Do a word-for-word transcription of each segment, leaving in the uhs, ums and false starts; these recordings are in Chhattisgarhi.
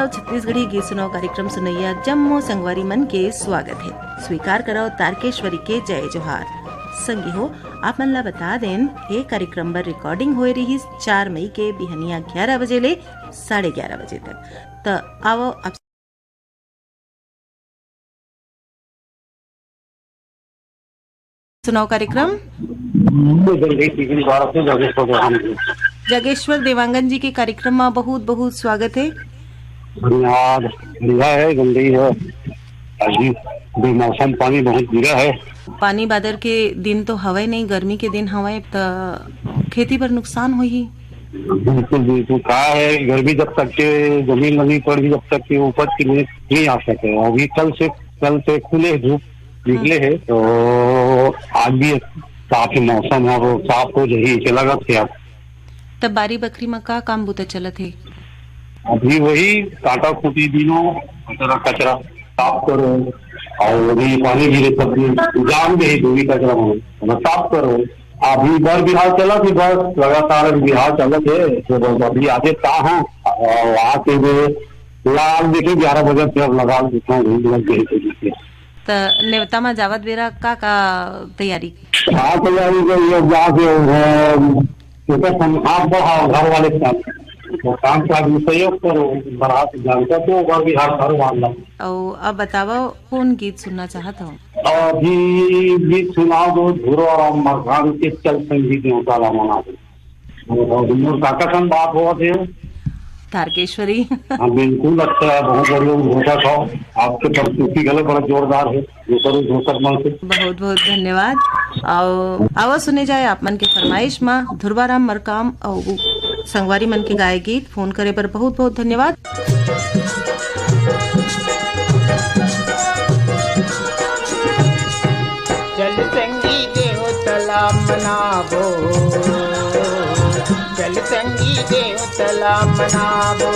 छत्तीसगढ़ी गीत सुनाव कार्यक्रम सुनइया जम्मो संगवारी मन के स्वागत हे। स्वीकार करव तारकेश्वरी के जय जोहार। संगी हो, आप मन ला बता देन, ए कार्यक्रम बर recording होए रिहिस चार मई के बिहनिया ग्यारह बजे ले साढ़े ग्यारह बजे तक। त आवव आप सुनाव कार्यक्रम। मैं जगदीश जी की बात से जगदीश को देवांगन जी। जगेश्वर देवांगन जी के कार्यक्रम में बहुत बहुत स्वागत है। धन्यवाद। बढ़िया है, गंदगी है। अभी बेमौसम पानी बहुत गिरा है। पानी बादर के दिन तो हवय नहीं, गर्मी के दिन हवय, त खेती बर नुकसान होही। बिल्कुल, बिल्कुल। का है, गर्मी जब तक के जमीन नमी पर भी जब तक के उपज की नहीं, नहीं आ सके। अभी कल से, कल से खुले धूप निकले है, तो आज भी साफ ही मौसम है, वो साफ हो जाही, ऐसे लगत है अब। तब बारी बखरी में का काम बूता चलत हे? अभी वही काटा खूटी बीनो, कचरा, कचरा साफ करो, और अभी पानी गिरे सब दिन जाम गए, धूली कचरा हो, ओला साफ करो। अभी बर बिहार चलत हे, बस लगातार अभी बिहार चलत हे, तो बस अभी आगे का है, और वहाँ के जो लाल देखिए, ग्यारह बजे से अब लगा देता हूँ, भूख लग गई थी। त नेवता मा जावत बेरा का का तैयारी? हाँ, तैयारी करिए, जाके, अ, ओकर संग हाथ बढ़ाओ घर वाले के साथ। तो काम का भी सहयोग करो, बरात जानता तो ओकर भी हर घर वाला। अउ अब बतावा, कौन गीत सुनना चाहत हो? अभी गीत सुना दो, धुरवा राम मरकाम के चल संगीत में उतारा मना दो। और मोर काका संग बात होवत हे। तारकेश्वरी। हाँ, बिल्कुल अच्छा है, बहुत बढ़िया घोषक हो। आपके प्रस्तुति गले बड़ा जोरदार है, दूसर घोषक मन से। बहुत बहुत धन्यवाद। अउ आवा सुने जाए आप मन के फरमाइश मा धुरवाराम मरकाम अउ संगवारी मन के गाए गीत। फोन करे बर बहुत बहुत धन्यवाद। चल संगी देव तला मनाबो, चल संगी देव तला मनाबो,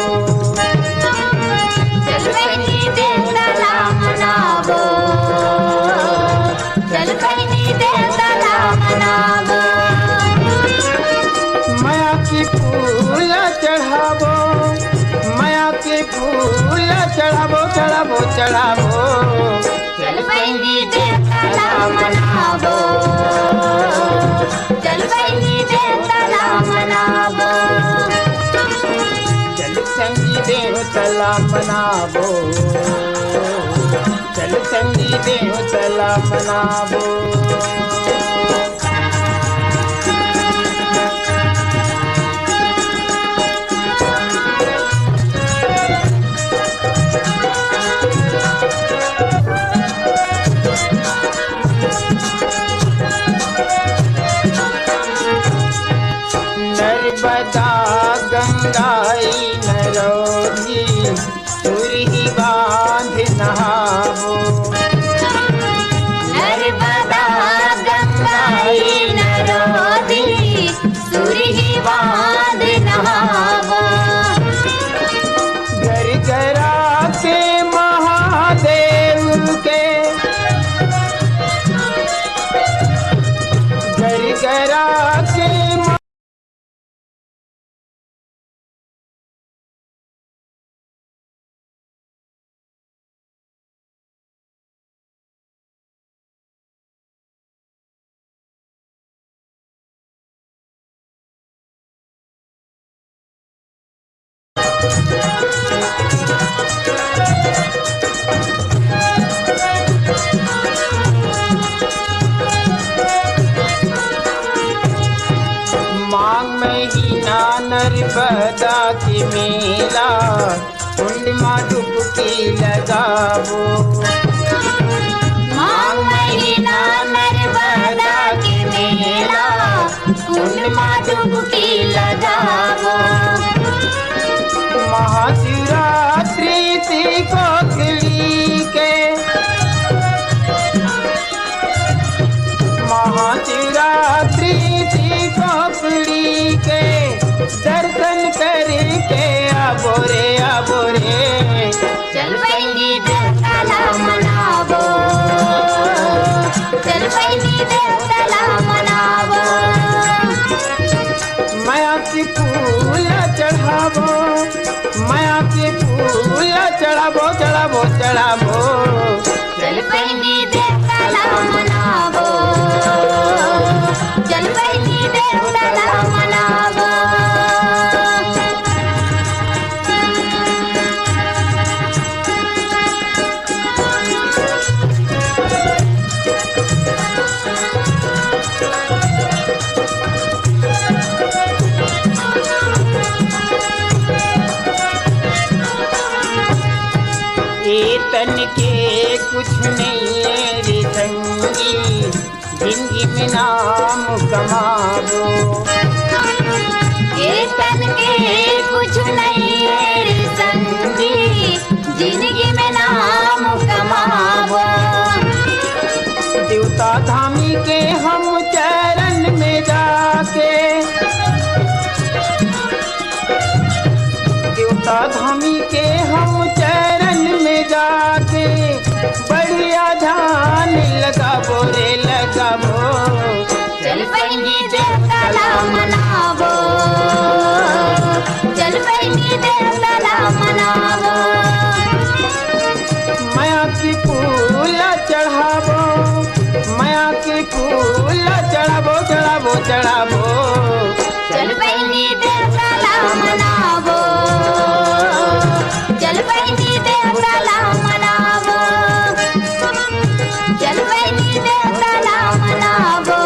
चल संगी देव तला मनाबो, चल संगी देव तला मनाबो। मया के फूल चढ़ाबो, मया के फूल चढ़ाबो, चढ़ाबो, चढ़ाबो। चल बहिनी देवता ला मनाबो, चल बहिनी देवता ला मनाबो। चल संगी देवता ला मनाबो, चल संगी देवता ला मनाबो। नर्मदा गंगाई नरौधी, सुरही बांध नहाबो। नर्मदा गंगाई नरौधी, सुरही बांध नहाबो। गरगरा के महादेव के, गरगरा के माघ महीना नर्मदा के मेला, कुंड मा डुबकी लगाबो। माघ महीना नर्मदा के मेला, कुंड मा डुबकी लगाबो। महाशिवरात्रि ती कोखली के, महाशिवरात्रि ती कोखली के, दर्शन करके आबो रे, आबो रे। चल बहिनी देवता ला मनाबो, चल बहिनी देवता ला मनाबो। मया के फूल चढ़ाबो, मया के फूल चढ़ाबो, चढ़ाबो, चढ़ाबो। चल पहिली देवता ला मनाबो। चल पहिली देवता ला मनाबो। ए तन के कुछ नहीं है रे संगी, जिंदगी में नाम कमाबो। ए तन के कुछ नहीं है रे संगी, जिंदगी में नाम कमाबो। देवता धामी के हम चरण में जाके, देवता धामी के हम चरण में जाके बढ़िया ध्यान लगाबो रे लगाबो। चल पहिली देवता ला मनाबो। चल पहिली देवता ला मनाबो। मया के फूल चढ़ाबो। मया के फूल चढ़ाबो, चढ़ाबो, चढ़ाबो। चल पहिली देवता ला मनाबो। चल पहिली देवता ला मनाबो। चल पहिली देवता ला मनाबो।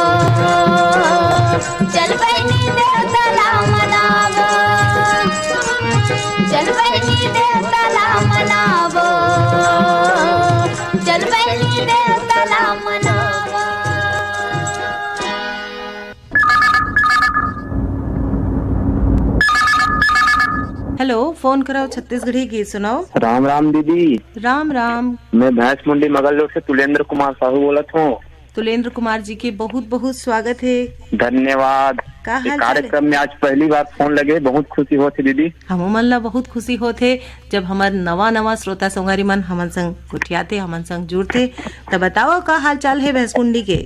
चल पहिली देवता ला मनाबो। चल पहिली देवता ला मनाबो। चल पहिली देवता ला मनाबो। हेलो, फोन कराओ, छत्तीसगढ़ी गीत सुनाओ। राम राम दीदी। राम राम। मैं भैंस मुंडी मगल रोड से तुलेंद्र कुमार साहू बोलत हूँ। तुलेंद्र कुमार जी के बहुत बहुत स्वागत है। धन्यवाद। का ये हाल चाल है? कार्यक्रम में आज पहली बार फोन लगे, बहुत खुशी होत हे दीदी। हमू मन ला बहुत खुशी होत हे, जब हमर नवा नवा श्रोता संगवारी मन हमन संग गोठियाथे, हमन संग जुड़थे। त बताओ, का हाल चाल है भैंस मुंडी के?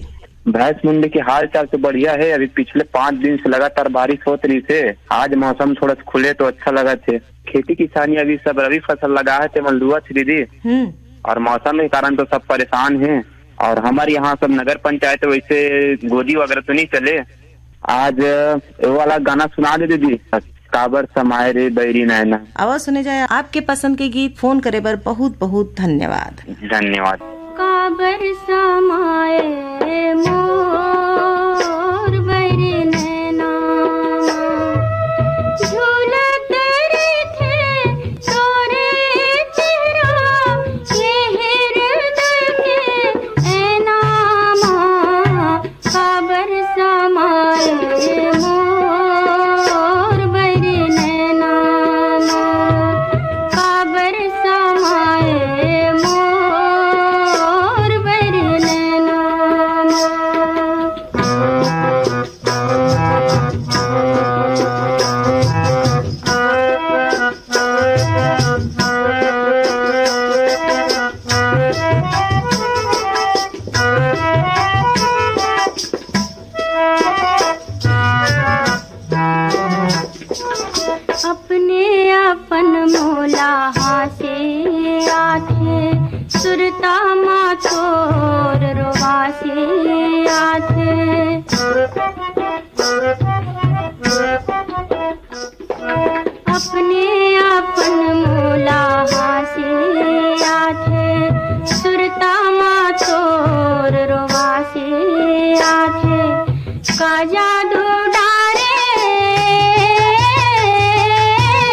भैंस मुंडी के हाल चाल तो बढ़िया है। अभी पिछले पाँच दिन से लगातार बारिश होत रहिस हे। आज मौसम थोड़ा सा खुले तो अच्छा लगत हे। खेती किसानी अभी सब रबी फसल लगा हे, तेमन लुवत हे दीदी। हम्म। और मौसम के कारण तो सब परेशान हैं। और हमारे यहाँ सब नगर पंचायत वैसे गोदी वगैरह तो नहीं चले। आज वो वाला गाना सुना दे दीदी, काबर समाए रे बैरी नैना। आवा सुने जाए आपके पसंद के गीत। फोन करे बर बहुत बहुत धन्यवाद। धन्यवाद। काबर समाए मोर बैरी नैना, झूलत रहिथे तोरे चेहरा, ये हृदय के ऐना मा। काबर समाए मोर बैरी नैना मा, काबर समाए मोर बैरी नैना मा। अपने अपन मोला हाँसे आथे, सुरता मा तोर रोवासे आथे। अपने अपन मोला हाँसे आथे, सुरता मा तोर रोवासे आथे। का जादू डारे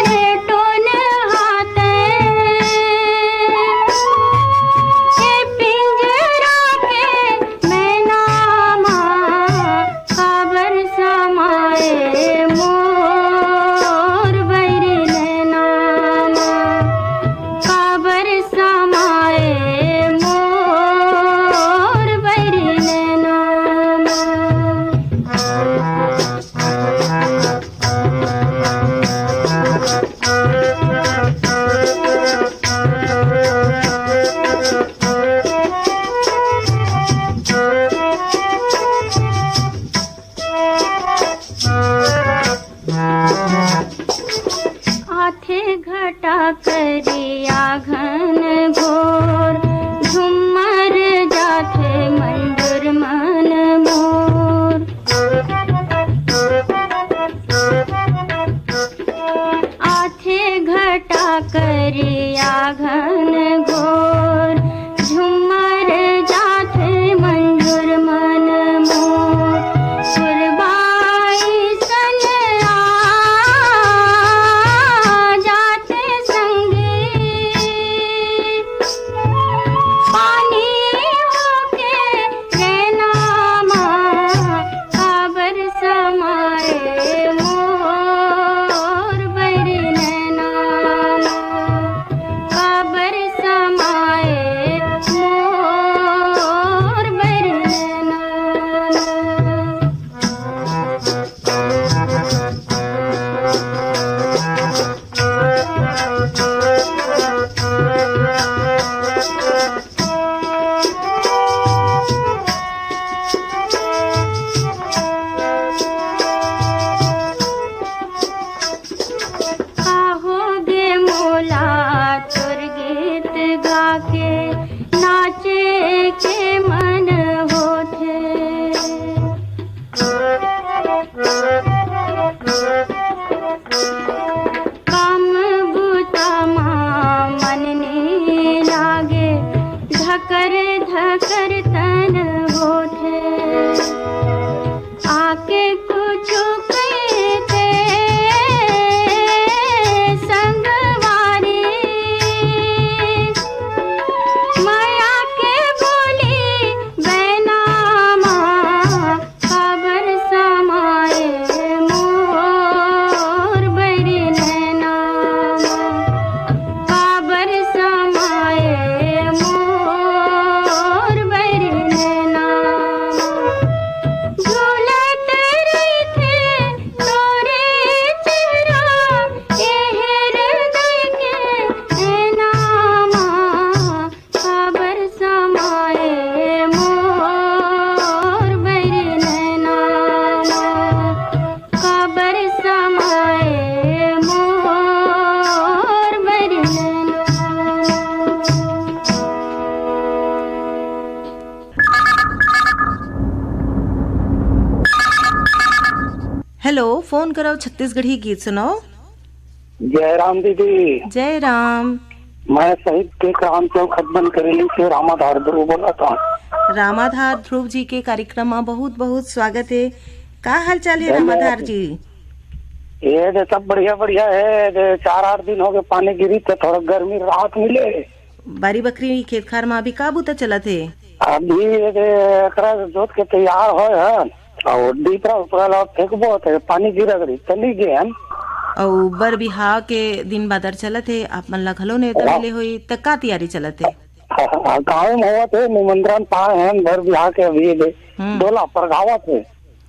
रे टोन हाथे, ए पिंजरा के मैना मा, काबर समाए मोर बैरी आथे घटा करिया घन घोर, झुम्मर जाथे मंजुर मन मोर। आथे घटा करिया घन घोर, झुम्मर जाथे मंजुर मन मोर। सुरबाई सन आ जाथे संगी, पानी होके नैना मा काबर समाए मोर बैरी नैना मा, काबर समाए मोर बैरी नैना मा। काहो गे मोला तोर गीत गाके नाचे के मन होथे। काम बूता मा मन नी लागे, धकर धकर तन होथे। आके कुछु कहिथे संगवारी, मया के बोली बैना मा, काबर समाए मोर बैरी नैना मा, काबर समाए मोर बैरी नैना मा। झूलत रहिथे तोरे चेहरा, ए हृदय के ऐना मा, काबर समाए मोर बैरी नैना मा, काबर समाए मोर बैरी नैना मा। हेलो, फोन करव छत्तीसगढ़ी गीत सुनव। जय राम दीदी। जय राम। मैं शहीद के काम चौक हथबंद करेली से रामाधार ध्रुव बोलत हँव। रामाधार ध्रुव जी के कार्यक्रम मा बहुत बहुत स्वागत हे। का हाल चाल हे धन्यवाद। रामाधार जी? ये दे सब बढ़िया बढ़िया हे। दे चार आठ दिन हो गए पानी गिरी तो थोड़ा गर्मी राहत मिले। बारी बखरी खेत खार मा अभी का बूता चलत हे? अभी ये दे एकरा जोत के तैयार होए हन। अउ डीपरा उपरा ला फेंकबो, त पानी गिरत रही, त नी गे हम। अउ बर बिहाव के दिन बादर चलत हे, आप मन ला घलो नेवता हाँ। मिले होई, त का तैयारी चलत हे? हाँ, गाँव में होवत हे, निमंत्रण पाए हन बर बिहाव के, अभी ये दे हम्म। डोला परघावत हे।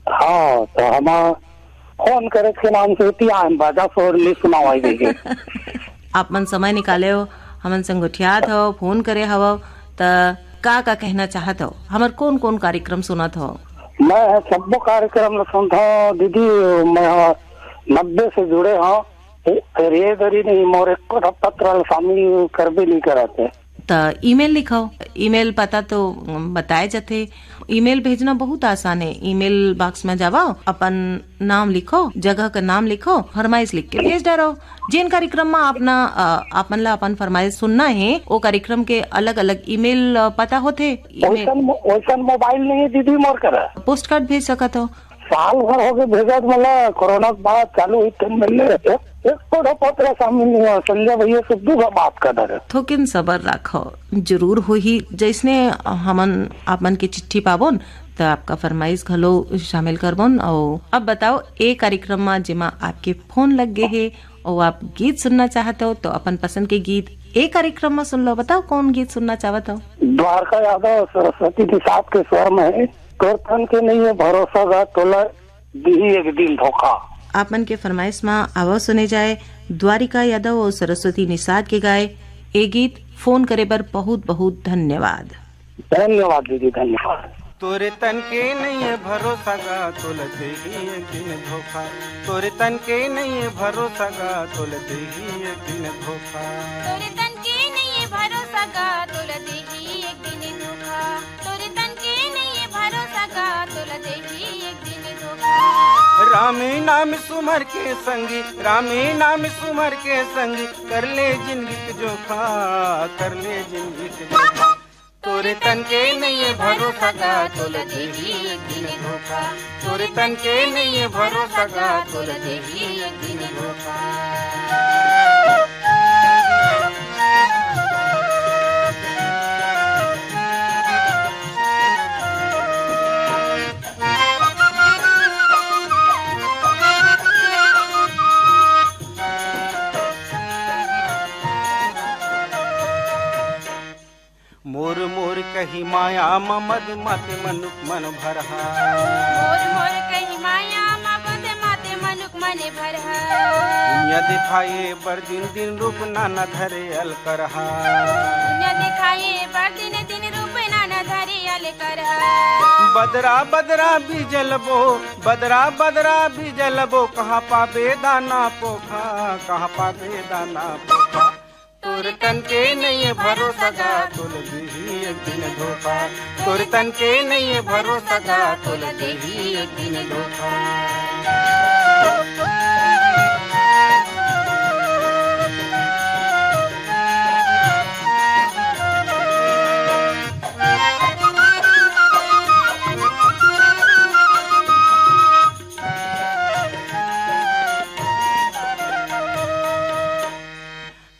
हाँ, त हम फोन करे के नाम से इतिहास बाजा शोर ली सुनावाई देगे। आप मन समय निकाले हो, हमन संग गोठियात हो, फोन करे हवव, त का का कहना चाहत हो? हमर कौन कौन कार्यक्रम सुनत हो? मैं सब्बो कार्यक्रम ल सुनत हव दीदी, मैं ह नब्बे से जुड़े हव, फेर ये दरी नहीं मोर एको ठा पत्र ल शामिल करबे नहीं करत हे। त ईमेल लिखव, ईमेल पता तो बताए जथे। ईमेल भेजना बहुत आसान हे। ईमेल बॉक्स में जावव, अपन नाम लिखव, जगह का नाम लिखव, फरमाइश लिख के भेज डरव। जेन कार्यक्रम में आपना, अ, आपन ला अपन फरमाइश सुनना हे, ओ कार्यक्रम के अलग-अलग ईमेल, अ, पता होथे। ईमेल ओइसन मो-, ओइसन मोबाइल नहीं हे दीदी मोर करा। पोस्ट कार्ड भेज सकत हो। साल भर हो गए भेजत, मला कोरोना के बाद चालू हुई तब मिलने एक, एक तो पत्र शामिल नहीं हो। संजय भैया से दू बार बात कर रहे। थोकिन सबर राखो, जरूर होही। जैसने हमन आप मन के चिट्ठी पाबोन, त आपका फरमाइश घलो शामिल करबोन। अउ अब बताओ, ए कार्यक्रम मा जेमा आपके फोन लग गे हे अउ आप गीत सुनना चाहत हो, तो अपन पसंद के गीत ए कार्यक्रम मा सुन लो। बताओ, कौन गीत सुनना चाहत हो? द्वारका यादव सरस्वती निषाद के स्वर में है, तोर तन के नहीं है भरोसा गा तोला दिही एक दिन धोखा। आप मन के फरमाइश मा आवा सुने जाए द्वारिका यादव और सरस्वती निषाद के गाए ए गीत। फोन करे बर बहुत बहुत धन्यवाद। धन्यवाद दीदी, धन्यवाद। तोरे तन के नइये भरोसा गा, तोला देही एक दिन धोखा। तोरे तन के नइये भरोसा गा, तोला देही एक दिन धोखा। तोरे तन के नइये भरोसा गा, तोला देही एक दिन धोखा। तोरे तन के नइये भरोसा गा, तोला देही एक दिन धोखा। रामे नाम सुमर के संगी, रामे नाम सुमर के संगी, कर ले जिंदगी के जोखा, कर ले जिंदगी के जोखा। तोरे तन के नइये भरोसा गा, तोला देही एक दिन धोखा। तोरे तन के नइये भरोसा गा, तोला देही एक दिन धोखा। मोर मोर कही माया म मद माते मनुख मन भरहा। मोर मोर कही माया म मद माते मनुख मन भरहा। दुनिया दिखाए बर दिन दिन रूप नाना धरे अलकरहा। दुनिया दिखाए बर दिन दिन रूप नाना धरे अलकरहा। बदरा बदरा बिजलबो, बदरा बदरा बिजलबो, कहाँ पाबे दाना पोखा, कहाँ पाबे दाना पोखा। तोर तन के नइये भरोसा गा, तोला देही एक दिन धोखा। तोर तन के नइये भरोसा गा, तोला देही एक दिन धोखा।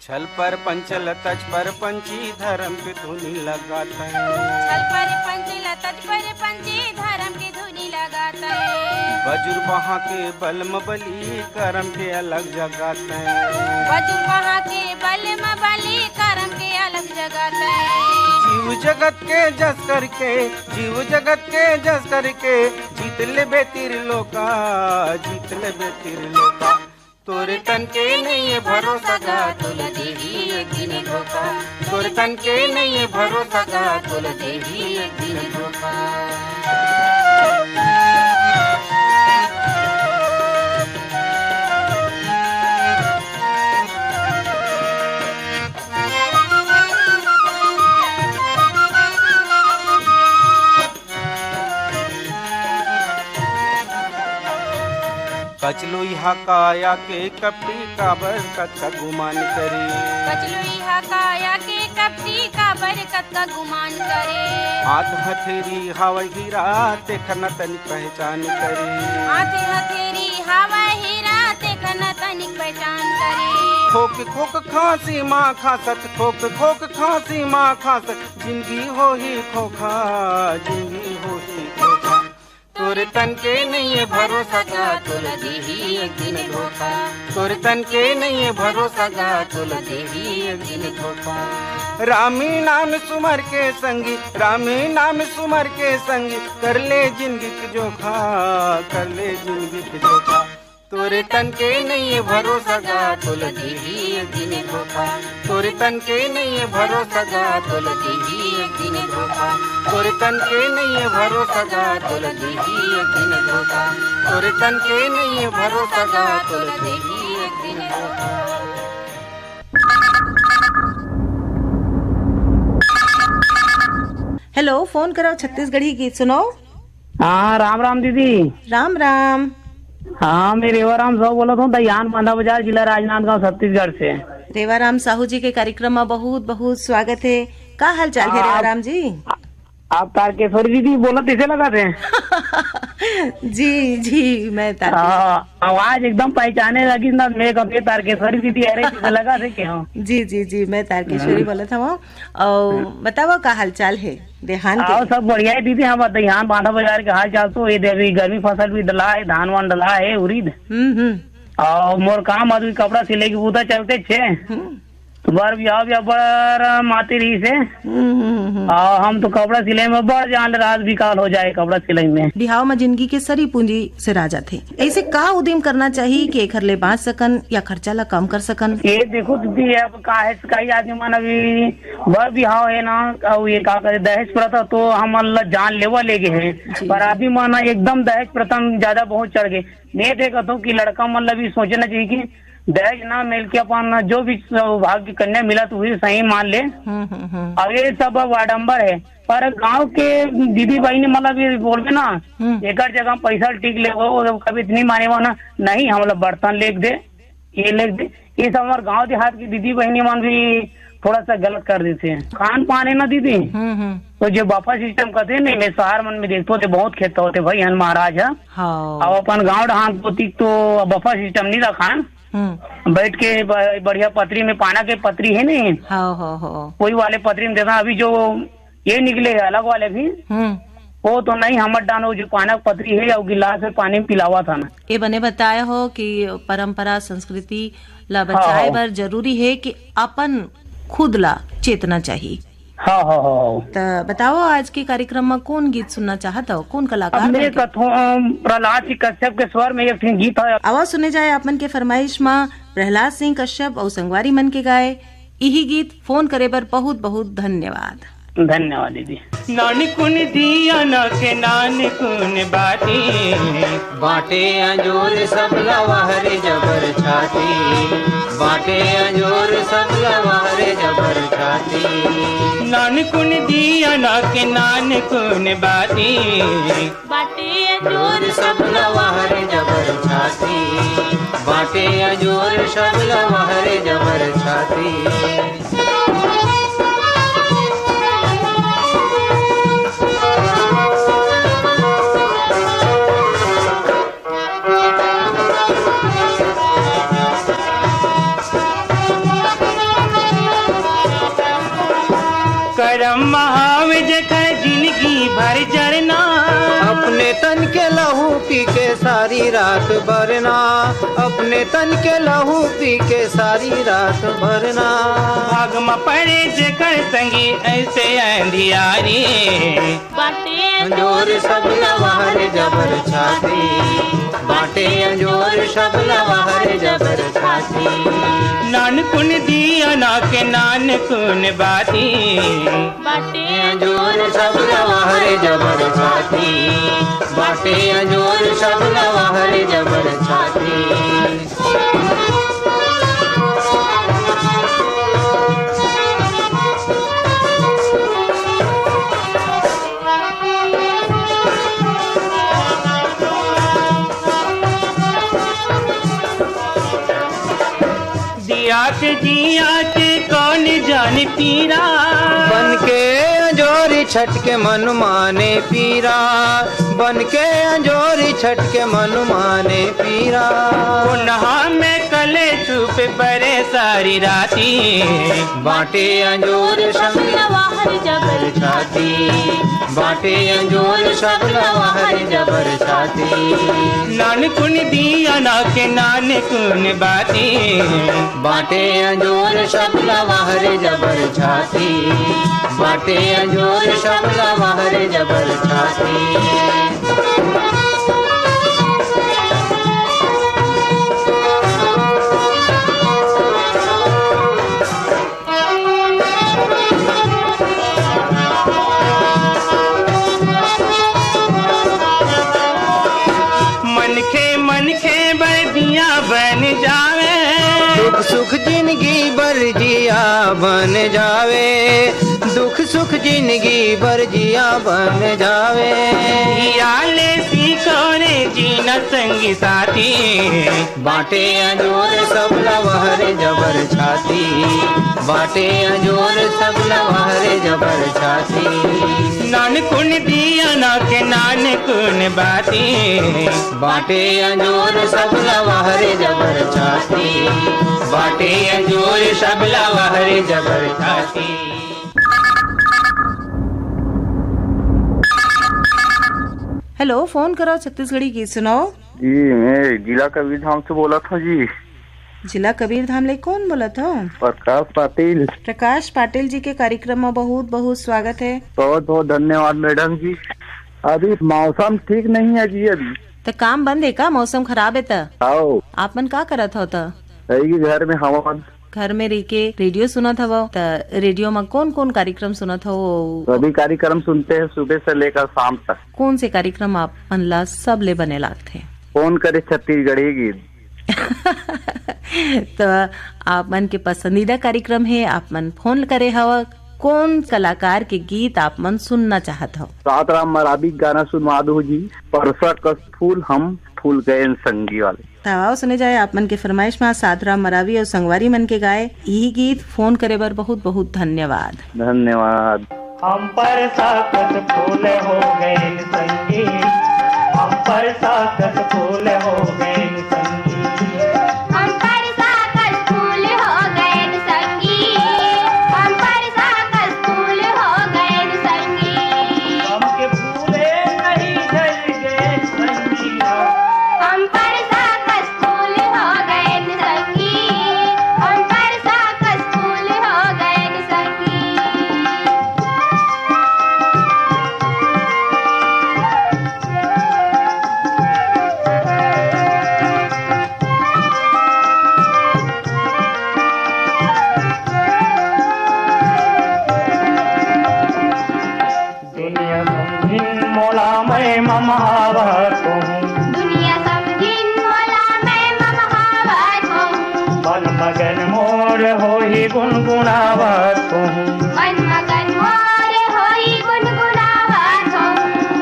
छल परपंच ल तज परपंची धरम के धुनी लगात हे। छल परपंच ल तज परपंची धरम के धुनी लगात हे। बजुर बहा के बल म बली करम के अलग जगात हे। बजुर बहा के बल म बली करम के अलग जगात हे। जीव जगत के जस करके, जीव जगत के जस करके, जीत लेबे तिरलोका, जीत लेबे तिरलोका। तोरे तन के नइये भरोसा गा, तोला देही एक दिन धोखा। तोरे तन के नइये भरोसा गा, तोला देही एक दिन धोखा। कचलोई हा काया के कपटी काबर कतका गुमान करे। कचलोई हा काया के कपटी काबर कतका गुमान करे। हाथ हथेरी हावय हीरा, तेखर न तनिक पहचान करे। हाथ हथेरी हावय हीरा, तेखर न तनिक पहचान करे। खोक खोक खांसी माँ खांसत, खोक खोक खांसी माँ खांसत, जिंदगी होही खोखा, जिंदगी होही खोखा। तोरे तन के नइये भरोसा गा, तोला देही एक दिन धोखा। तोरे तन के नइये भरोसा गा, तोला देही एक दिन धोखा। रामी नाम सुमर के संगी, रामी नाम सुमर के संगी, कर ले जिंदगी के जोखा, कर ले जिंदगी के जोखा। तोरे तन के नइये भरोसा गा, तोला देही एक दिन धोखा। तोरे तन के नइये भरोसा गा, तोला देही एक दिन धोखा। तोरे तन के नइये भरोसा गा, तोला देही एक दिन धोखा। तोरे तन के नइये भरोसा गा, तोला देही एक दिन धोखा। हेलो, फोन करव छत्तीसगढ़ी गीत सुनव। हाँ, राम राम दीदी। राम राम। हाँ, मैं रेवाराम साहू बोलत हूँ, दहियान बांधा बाजार, जिला राजनांदगांव, छत्तीसगढ़ से। रेवाराम साहू जी के कार्यक्रम में बहुत बहुत स्वागत है। का हाल चाल है आप, रेवाराम जी? आप तारकेश्वरी दीदी बोलत कैसे लगा थे? जी जी, मैं तारकेश्वरी। हाँ, आवाज एकदम पहचाने लगी ना, मैं कभी तारकेश्वरी दीदी अरे कैसे लगा थे क्या? जी जी जी, मैं तारकेश्वरी बोलत हूँ। और बताओ का हाल चाल है देहान के? आओ, सब बढ़िया है दीदी। हम दहियान बांधा बाजार के हाल चाल तो ये दे, अभी गर्मी फसल भी डला है, धान वान डला है, उरीद। हम्म हम्म। और मोर काम आदमी कपड़ा सिले की बूता चलते छे। हम्म। तुम्हार बिहाव भी अब्बड़ माती रहिस हे। हम्म, हम्म, हम्म। आ, हम तो कपड़ा सिलाई में बड़ जान रात बिकाल हो जाए, कपड़ा सिलाई में। बिहाव में जिंदगी के सरी पूंजी से राजा थे। ऐसे का उद्यम करना चाहिए कि एखर ले बांच सकन या खर्चा ला कम कर सकन? ये देखो दीदी, अब का है, कई आदमी मन अभी बर बिहाव है ना, अउ ये का करे, दहेज प्रथा तो हमन ला जान लेवा ले गे है, जी, पर जी। अभी मन एकदम दहेज प्रथा में ज्यादा बहुत चढ़ गए। मैं देखत हूँ कि लड़का मन ला भी सोचना चाहिए कि दहेज ना मिल के अपन जो भी सौभाग्य कन्या मिला तो वही सही मान ले। हम्म, हम्म, हम्म। अब ये सब अब आडंबर है, पर गांव के दीदी बहिनी मतलब ये बोलबे ना, हम्म। एकर जगह पैसा टिक ले, वो कभी इतनी माने वो ना, नहीं, हम लोग बर्तन लेके दे, ये लेके दे, ये सब हमारे गांव देहात की दीदी बहिनी मन भी थोड़ा सा गलत कर देते हैं। खान पान है ना दीदी, हम्म, हम्म। तो जो बफा सिस्टम कहते हैं ना, मैं शहर मन में देखते होते, बहुत खेत होते भाई, हन महाराज है। हाँ। अब अपन गांव डहान पोती तो बफा सिस्टम नहीं रखा है। हम्म। बैठ के ब-, बढ़िया पतरी में, पाना के पतरी है नहीं, हाँ, हाँ, हाँ। वही वाले पतरी में देता। अभी जो ये निकले है अलग वाले भी, हम्म। वो तो नहीं, हमर डान वो जो पाना के पतरी है या वो गिलास में पानी में पिलावा था ना। ये बने बताए हो कि परंपरा संस्कृति ला हाँ, बचाए हाँ। बर जरूरी है कि अपन खुद ला चेतना चाहिए। हाँ, हाँ, हाँ, हाँ। त बताओ, आज के कार्यक्रम में कौन गीत सुनना चाहत हो, कौन कलाकार अब मैं मन के? कथों, अम, प्रहलाद सिंह कश्यप के स्वर में एक ठिन गीत है। आवा सुने जाए आप मन के फरमाइश में प्रहलाद सिंह कश्यप और संगवारी मन के गाए इही गीत। फोन करे बर बहुत बहुत धन्यवाद। धन्यवाद दीदी। नानकुन दिया ना के नानकुन बाती। बाटे अंजोर सब लवा हरे जबर छाती। बाटे अंजोर सब लवा हरे जबर छाती। नानकुन दिया ना के नानकुन बाती। बाटे अंजोर सब लवा हरे जबर छाती। बाटे अंजोर सब लवा हरे जबर छाती। करम महाव जेकर जिंदगी भर जरना। अपने तन के लहू पी के सारी रात बरना। अपने तन के लहू पी के सारी रात बरना। भाग म पड़े जेकर संगी ऐसे अंधियारी। बाटे अंजोर सब लवा हरे जबर छाती। बाटे अंजोर सब लवा हरे जबर छाती। नानकुन दिया ना के नानकुन बाती। बाटे अंजोर सब लवा हरे जबर छाती। बाटे अंजोर सब लवा हरे जबर छाती। दिया के जिया के कौन जानी पीरा। बन के अंजोरी छठ के मन माने पीरा। बन के अंजोरी छठ के मन माने पीरा। कोनहा में कले चुप परे सारी राती। बाटे अंजोर सब लवा हरे जबर छाती। बाटे अंजोर सब लवा हरे जबर छाती। नानकुन दिया ना के नानकुन बाती। बाटे अंजोर सब लवा हरे जबर छाती। बाटे अंजोर सब लवा हरे जबर छाती। मनखे मनखे बर जिया बन जावे। दुख सुख जिंदगी बर जिया बन जावे। दुख सुख जिंदगी बर जिया बन जावे। जिया ले सीखो रे जीना संगी साथी। बाटे अंजोर सब लवा हरे जबर छाती। बाटे अंजोर सब लवा हरे जबर छाती। नानकुन दिया ना के नानकुन बाती। बाटे अंजोर सब लवा हरे जबर छाती। बाटे अंजोर सब लवा हरे जबर छाती। हेलो, फोन करो छत्तीसगढ़ी गीत सुनाओ। जी, मैं जिला कबीरधाम से बोला था जी। जिला कबीरधाम ले कौन बोलत हो? प्रकाश पाटिल। प्रकाश पाटिल जी के कार्यक्रम में बहुत बहुत स्वागत है। बहुत बहुत धन्यवाद मैडम जी। अभी मौसम ठीक नहीं है जी अभी। त काम बंद है का? मौसम खराब है त? आओ। आप मन का करत हो त? यही घर में हवा। घर में रह के रेडियो सुनत हवो त रेडियो में कौन कौन कार्यक्रम सुनत हो? सभी कार्यक्रम सुनते हैं सुबह से लेकर शाम तक। कौन से कार्यक्रम आप मन ला सबले बने लागथे? फोन करे छत्तीसगढ़ी गीत। तो आप मन के पसंदीदा कार्यक्रम है, आप मन फोन करे हव, कौन कलाकार के गीत आप मन सुनना चाहत हव? सात राम मराबी गाना सुनवा दो जी, परसा कस फूल हम फूल गए संगी वाले। त आओ सुने जाए आप मन के फरमाइश में सात राम मरावी और संगवारी मन के गाए यही गीत। फोन करे बर बहुत बहुत धन्यवाद। धन्यवाद। हम परसा कस फूल हो गए संगी, हम परसा कस फूल हो गए संगी। हम परसा कस फूल हो गए संगी, हम परसा कस फूल हो गए संगी। गम के फूले नहीं झड़ गए संगी। हम परसा कस फूल हो गए संगी, हम परसा कस फूल हो गए संगी। दुनिया समझिन मोला मैं ममहावत हूँ। दुनिया समझिन मोला मैं ममहावत हूँ। मन मगन मोर होही गुनगुनावत हूँ। मन मगन मोर होही गुनगुनावत हूँ।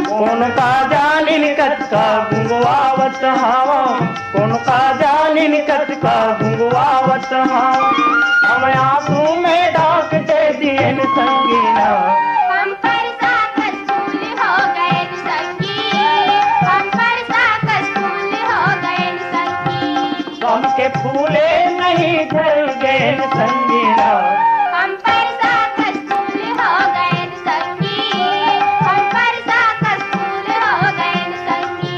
कोन का जानिन कतका गुंगवावत हवा। कोन का जानिन कतका गुंगवावत हवा। हम आंसू में डाक दे दियन संगीना। हम परसा कस फूल हो गए संगी, हम परसा कस फूल हो गए संगी। गम के फूले नहीं झड़ गए संगीना। हम परसा कस फूल हो गए संगी, हम परसा कस फूल हो गए संगी।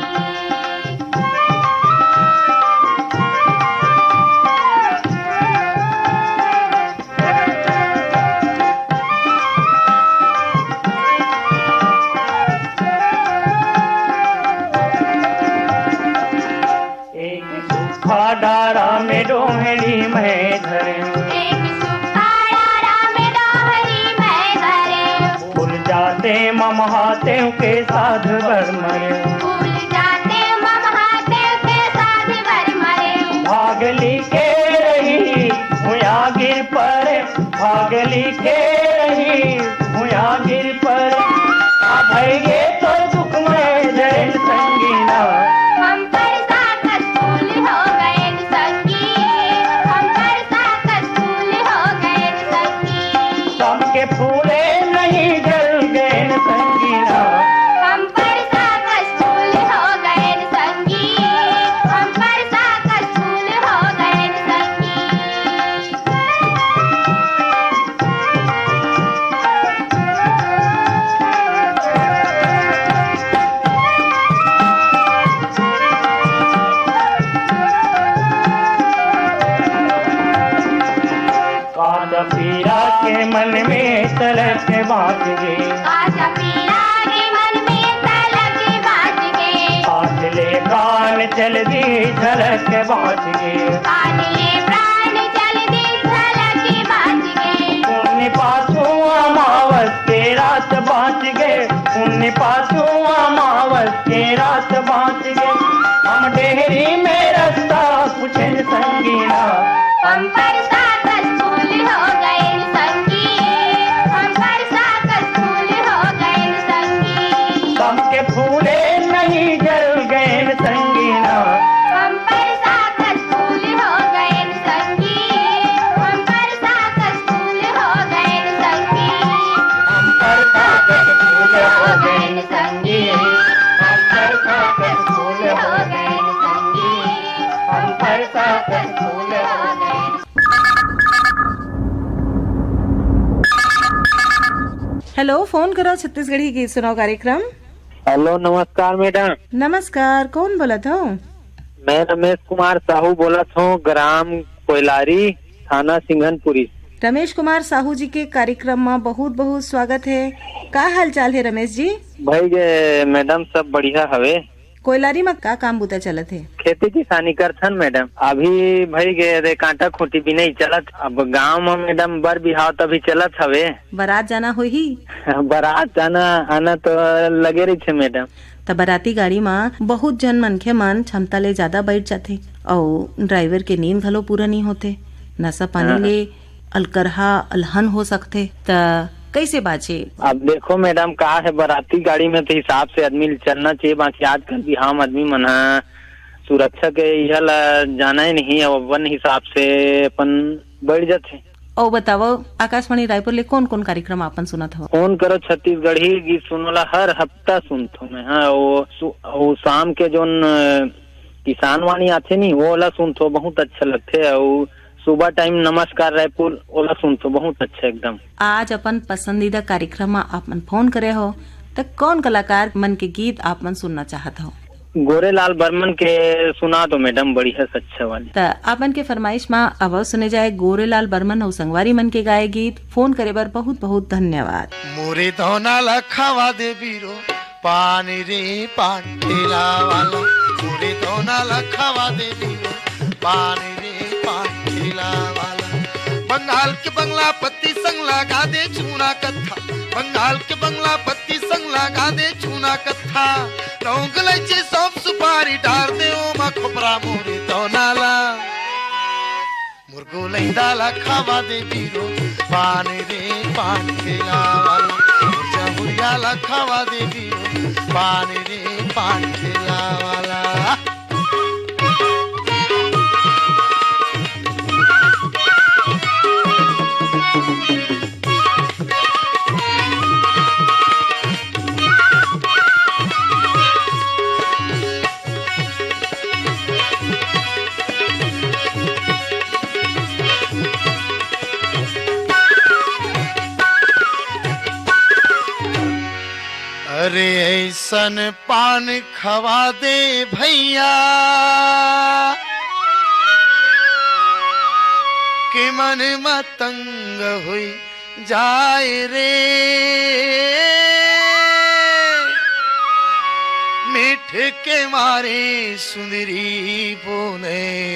एक सूखा डारा में डोहरी मैं धरे। एक सूखा डारा में डोहरी मैं धरे। फूल जाते ममहाते के साध बर मरे। फूल जाते ममहाते के साध बर मरे। भागली के रही हुआ गिर परे। भागली के रही हुआ गिर परे। आ भई गे तो दुख में जरन संगीना। हम परसा कस फूल हो गए संगी, हम परसा कस फूल हो गए संगी। गम के फूले नहीं जल गए संगीना। हम परसा कस फूल हो गए संगी, हम परसा कस फूल हो गए संगी। कांदा पीरा के मन में तलक बाज गे। कांदा पीरा के मन में तलक बाज गे। काट ले प्राण चल दी झलक बाज गे। काट ले प्राण चल दी झलक बाज गे। पुण्य पासों अमावस के रात बाज गे। पुण्य पासों अमावस के रात बाज गे। हम डेहरी में रास्ता पूछे संगीना। हम परसा कस फूल हो गए संगी, हम परसा कस फूल हो गए संगी। गम के फूले नहीं जल गए संगीना। हम परसा कस फूल हो गए संगी, हम परसा कस फूल हो गए संगी। हम परसा कस फूल हो गए संगी, हम परसा कस फूल हो गए संगी, हम परसा कस फूल हो गए। हेलो, फोन करो छत्तीसगढ़ी गीत सुनाओ कार्यक्रम। हेलो, नमस्कार मैडम। नमस्कार, कौन बोलत हो? मैं रमेश कुमार साहू बोलत हूँ, ग्राम कोइलारी, थाना सिंघनपुरी। रमेश कुमार साहू जी के कार्यक्रम म बहुत-बहुत स्वागत हे। का हाल-चाल हे रमेश जी? भई गे मैडम, सब बढ़िया हवे। कोइलारी म का काम बूता चलत हे? खेती किसानी करथन मैडम। अभी भई गे रे कांटा खूंटी बिनई चलत। अब गांव म मैडम बर बिहाव तभी चलत हवे। बारात जाना होही? बारात जाना आना तो लगे रहिथे मैडम। त बराती गाड़ी म बहुत झन मनखे मन क्षमता ले जादा बइठ जाथे अउ ड्राइवर के नींद घलो पूरा नइ होथे। नशा पानी हाँ। ले अलकरहा अलहन हो सकथे, त कइसे बाचे? अब देखो मैडम, का हे, बराती गाड़ी में तो हिसाब से आदमी चलना चाहिए, बाकी आजकल बिहाव म आदमी मन ह सुरक्षा के इहा ला जाना ही नहीं, अब अपन हिसाब से अपन बैठ जाथे। अउ बतावव, आकाशवाणी रायपुर ले कोन-कोन कार्यक्रम आपन सुनत हव? फोन करो छत्तीसगढ़ी गीत सुनो ला हर हफ्ता सुनथो मैं। हाँ, वो सु-, वो शाम के जोन, अ, किसान वाणी आथे नी, वो ला सुनथो, बहुत अच्छा लगथे। अउ सुबह टाइम नमस्कार रायपुर, ओला सुनथो, बहुत अच्छा एकदम। आज अपन पसंदीदा कार्यक्रम म आप मन फोन करे हो, त कौन कलाकार मन के गीत आप मन सुनना चाहत हो? गोरेलाल बर्मन के सुना दो मैडम, बढ़िया से अच्छा वाली। त आप मन के फरमाइश म अब सुने जाए गोरेलाल बर्मन अउ संगवारी मन के गाए गीत। फोन करे बर बहुत बहुत धन्यवाद। मोरे दौना ला खावा दे बीरो, पानी रे पान ठेला वाला। मोरे दौना ला खावा दे बीरो, पानी रे पान ठेला वाला। बंगाल के बंगला पत्ती संग लगा दे चूना कत्था। बंगाल के बंगला पत्ती संग लगा दे चूना कत्था। लौंग इलायची सौंफ सुपारी डार दे ओमा खोपरा मोरे दौना ला। मोर गोलैंदा ला खावा दे बीरो, पान रे पान ठेला वाला। मोर जहुरिया ला खावा दे बीरो, पान रे पान ठेला वाला। अरे ऐसन पान खवा दे भैया कि मन मतंग हुई जाए रे। मीठ के मारे सुंदरी बोले